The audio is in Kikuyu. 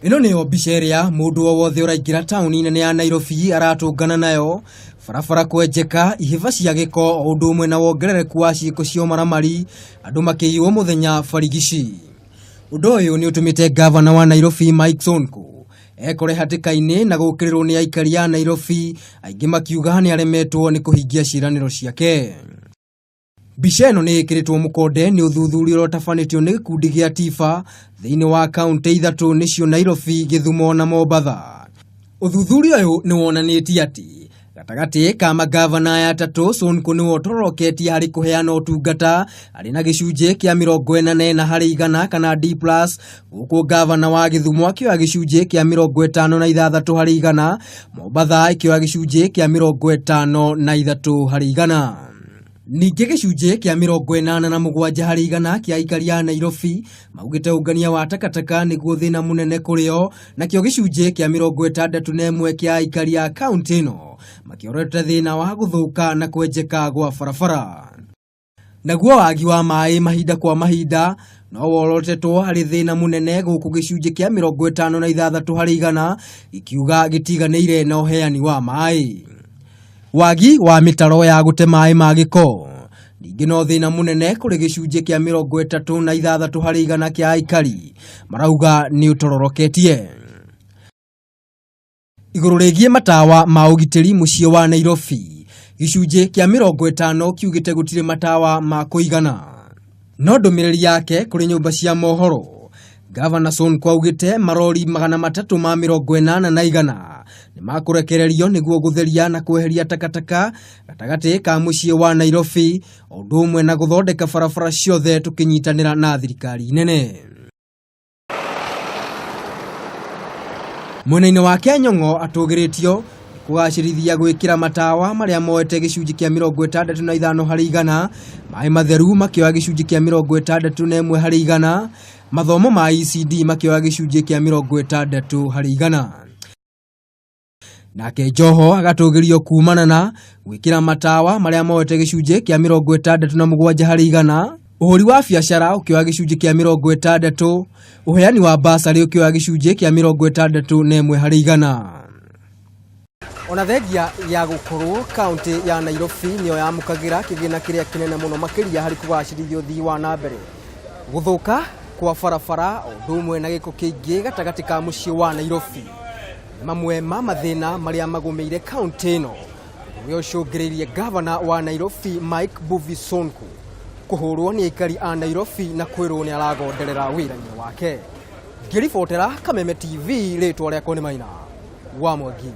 Ĩno nĩyo mbica ĩrĩa mũndũ o wothe ũraingĩra taũni nene ya Nairobi aratũngana nayo, barabara kwenjeka, ihĩba cia gĩko o ũndũ ũmwe na wongerereku wa ciĩko cia ũmaramari, andũ makĩiywo mũthenya barigici. Ũndũ ũyũ nĩ ũtũmĩte ngavana wa Nairobi Mike Sonko ekore hatĩka-inĩ na gũkĩrĩrwo nĩ aikari a Nairobi, aingĩ makiuga nĩ aremetwo nĩ kũhingia ciĩranĩro ciake. Mbica ĩno nĩ ĩkĩrĩtwo mũkonde nĩ ũthuthuria ũrĩa ũtabanĩtio nĩ gĩkundi gĩa TIFA thĩinĩ wa kaunti ithatũ nĩcio Nairobi, Gĩthumo na Mombatha. Ũthuthuria ũyũ nĩ wonanĩtie atĩ gatagatĩ ka mangavana aya atatũ, Sonko nĩwe ũtoroketie harĩ kũheana ũtungata arĩ na gĩcunjĩ kĩa 44 harĩ igana kana D+, gũkũ ngavana wa Gĩthumo akĩoya gĩcunjĩ kĩa 56 harĩ igana, Mombatha ĩkĩoya gĩcunjĩ kĩa 53 harĩ igana. Ningĩ gĩcunjĩ kĩa 87 harĩ igana kĩa aikari a Nairobi maugĩte ũngania wa takataka nĩguo thĩna mũnene kũrĩ o, nakĩo gĩcunjĩ kĩa 61 kĩa aikari a kaunti ĩno makĩorota thĩna wa gũthũka na kwenjeka gwa barabara. Naguo wagi wa maĩ mahinda kwa mahinda no worotetwo harĩ thĩna mũnene gũkũ gĩcunjĩ kĩa 56 harĩ igana gĩkiuga gĩtiganĩire na ũheani wa maĩ. Wagi wa mĩtaro ya gũte maĩ ma gĩko ningĩ no thĩna mũnene kũrĩ gĩcunjĩ kĩa 36 harĩ igana kĩa aikari marauga nĩ ũtororoketie. Igũrũ rĩgiĩ matawa ma ũgitĩri mũciĩ wa Nairobi, gĩcunjĩ kĩa 50 kiugĩte gũtirĩ matawa ma kũigana. No ndũmĩrĩri yake kũrĩ nyũmba cia mohoro, Gavana Sonko augĩte marori 380 na igana nĩ makũrekererio nĩguo gũtheria na kweheria takataka gatagatĩ ka mũciĩ wa Nairobi, o ũndũ ũmwe na gũthondeka barabara ciothe tũkĩnyitanĩra na thirikari nene. Mwena-inĩ wake Nyong'o atũgĩrĩtio kũgacĩrithia gwĩkĩra matawa marĩa moete gĩcunjĩ kĩa 65 harĩ igana, maĩ matheru makĩoya gĩcunjĩ kĩa 61 harĩ igana, mathomo ma ECD makĩoya gĩcunjĩ kĩa 60 harĩ igana. Nake Joho agatũgĩrio kumana na gwĩkĩra matawa marĩa moete gĩcunjĩ kĩa 67 harĩ igana, ũhũri wa biacara ũkĩoya gĩcunjĩ kĩa 60, ũheani wa basarĩ ũkĩoya gĩcunjĩ kĩa 61 harĩ igana. Ona thengia ya gũkorwo kaunti ya Nairobi nĩyo yamũkagĩra kĩgĩna kĩrĩa kĩnene mũno makĩria harĩ kũgacĩrithia ũthii wa na mbere, gũthũka kwa barabara o ũndũ ũmwe na gĩko kĩingĩ gatagatĩ ka mũciĩ wa Nairobi nĩ mamwe ma mathĩna marĩa magũmĩire kaunti ĩno, ũrĩa ũcũngĩrĩirie ngavana wa Nairobi Mike Mbuvi Sonko kũhũrwo nĩ aikari a Nairobi na kwĩrwo nĩ aragonderera wĩra-inĩ wake. Ngĩribotera Kameme TV, rĩtwa rĩakwa nĩ Maina wa Mwangi.